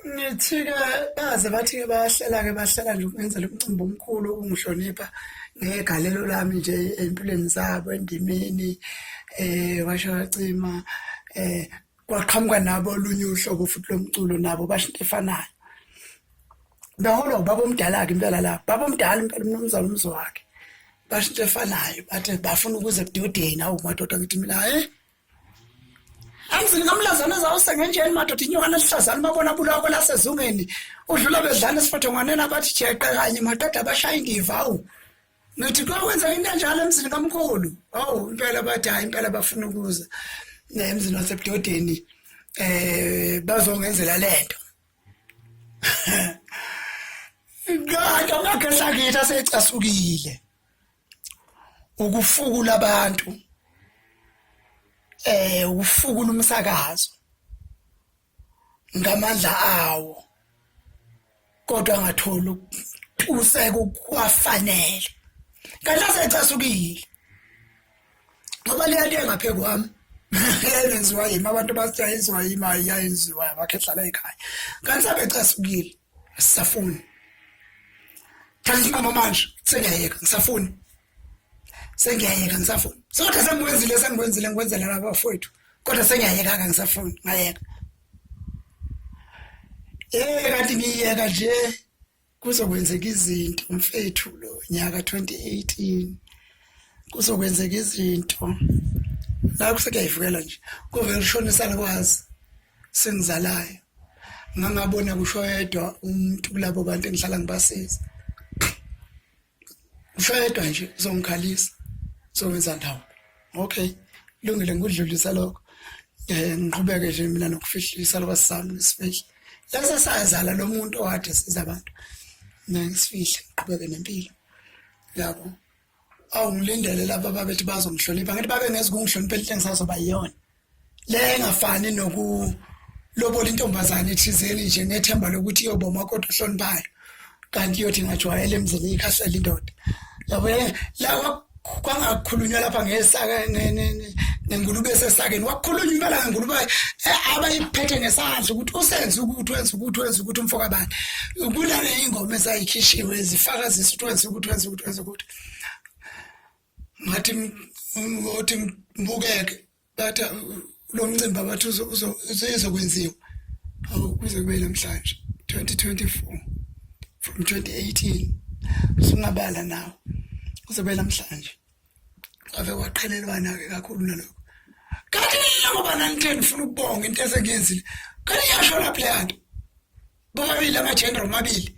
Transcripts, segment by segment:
Ngithi-ke baze bathi-ke bayahlela-ke bahlela nje ukungenzela umcimbi omkhulu ukungihlonipha ngegalelo lami nje ey'mpilweni zabo endimeni kwasho kwacima kwaqhamuka nabo olunye uhlobo futhi lomculo nabo basho into efanayo. Beholwa ubaba omdala-ke impela lapho, baba omdala impela umnumzane uMzwakhe. Basho into efanayo bathi bafuna ukuza ebudodeni, awu madoda ngithi mina hhayi. Emzini kamlazana ezawusengenjeni madoda inyoka lesihlazana babona bulawa kwelasezungeni udlula bedlala esifothongwaneni abathi jeqe kanye maqeda abashaya indiva awu ngithi kuyokwenzeka into enjalo emzini kamkhulu awu impela bathi hayi impela bafuna ukuza emzini wasebudodeni bazongenzela lento kanti amakhehla akithi asecasukile ukufukula abantu ukufukula umsakazo ngamandla awo kodwa angatholi ukutuseka okwafanele kanti asecasukile ngoba leya nto engaphe kwami yayenziwa yimi abantu bathi yayenziwa yimi ayi yayenziwa abakhehla la ekhaya kanti sabecasukile asisafuni thatha isinqumo manje sengiyayeka ngisafuni sengiyayeka ngisafuni kodwa sengikwenzile sengikwenzile ngikwenzela laba bafowethu kodwa sengiyayeka-ke ngisafuni ngayeka kanti ngiyeka nje kuzokwenzeka izinto mfethu lo nyaka 2018 kuzokwenzeka izinto la kusekuyayivukela nje kuvele ushonisana kwazi sengizalayo ngangabona kusho yedwa umuntu kulabo bantu engihlala ngibasiza usho yedwa nje uzongikhalisa uzokwenza ndawo okay lungile ngikudlulisa lokho ngiqhubeke nje mina nokufihlisa lokho sami ngisifihle lase sazala lo muntu owade siza abantu mina ngisifihle ngiqhubeke nempilo yabo awu ngilindele laba babethi bazongihlonipha ngithi babe ngeze kungihlonipha into engisazoba yiyona le engafani nokulobola intombazane ethizeni nje ngethemba lokuthi iyoba umakoti ohloniphayo kanti iyothi ingajwayela emzini ikhasele indoda yabo la kwangakhulunywa lapha ngesaka ngengulube esesakeni kwakukhulunywa impela ngengulube abayiphethe ngesandla ukuthi usenze ukuthi wenze ukuthi wenze ukuthi umfo kabani kunale ingoma ezayikhishiwe zifakazisa ukuthi wenze ukuthi wenze ukuthi wenze ukuthi ngathi ngothi ngibukeke bathi lo mcimbi abathi uzokwenziwa awu kuze kube namhlanje 2024 from 2018 usungabala nawo kuzobe namhlanje ave kwaqhelelwana-ke kakhulu nalokho kanti ngoba nanithe nifuna ukubonga into esengiyenzile kanti iyasho lapho leya nto bobabili amagender omabili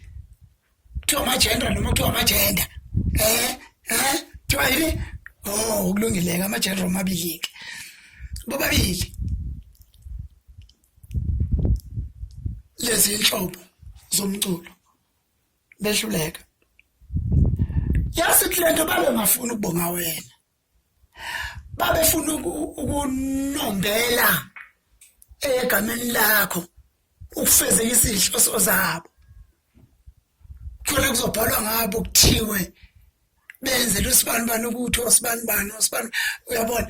kuthiwa amagender noma kuthiwa amagender kuthiwa yini oh kulungile-ke amagender omabili-ke bobabili lezi inhlobo zomculo behluleka yazi kule nto babengafuni ukubonga wena babefuna ukunombela egameni lakho ukufezekisa izinhloso zabo khona kuzobhalwa ngabo kuthiwe benzela usibani bani ukuthi osibani bani osibani uyabona.